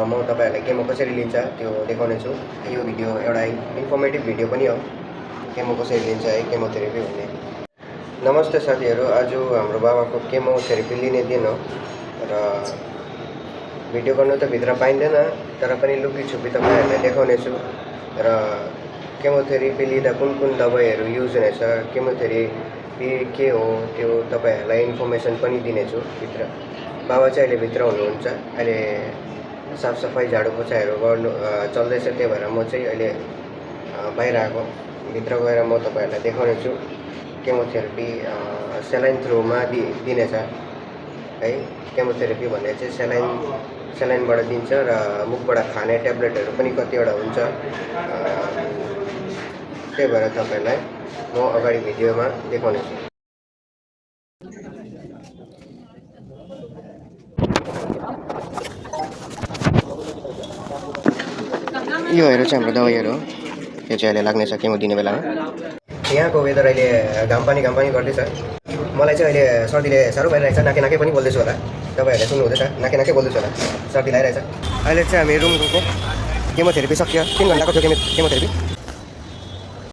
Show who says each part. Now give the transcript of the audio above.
Speaker 1: म तपाईहरुलाई केमो कसरी लिन्छ त्यो देखाउने छु। यो भिडियो एउटा इन्फर्मेटिभ भिडियो पनि हो, केमो कसरी लिन्छ है, केमोथेरापी भन्ने। नमस्ते साथीहरु, आज हाम्रो बाबाको केमोथेरापी लिने दिन हो र भिडियो गर्नु त भित्र पाइँदैन, तर पनि लुकी छुपी तपाईहरुलाई देखाउने छु र केमोथेरापी लिँदा कुन कुन दबाईहरु युज हुनेछ, केमोथेरापी के हो त्यो तपाईहरुलाई इन्फर्मेसन पनि दिनेछु भित्र। बाबा चाहिँ अहिले भित्र हुनुहुन्छ, अहिले साफसफाई झाडु पोछाहरू गर्नु चल्दैछ, त्यही भएर म चाहिँ अहिले बाहिर आएको। भित्र गएर म तपाईहरुलाई देखाउने छु केमोथेरापी सेलाइन थ्रुमा दिनेछ है। केमोथेरापी भन्ने चाहिँ सेलाइनबाट दिन्छ र मुखबाट खाने ट्याब्लेटहरू पनि कतिवटा हुन्छ। त्यही भएर तपाईहरुलाई म अगाडि भिडियोमा देखाउने छु। यो हेर्नु चाहिँ हाम्रो दबाईहरू हो, यो चाहिँ अहिले लाग्नेछ केमो दिने बेलामा। यहाँको वेदर अहिले घाम पानी गर्दैछ। मलाई चाहिँ अहिले सर्दीले साह्रो भइरहेछ, नाके पनि बोल्दैछु होला, तपाईहरुले सुन्नु हुँदैछ, नाके बोल्दैछु होला, सर्दी लागिरहेछ। अहिले चाहिँ हामी रुम गएको, केमोथेरापी सकियो, 3 घण्टाको थियो केमोथेरापी।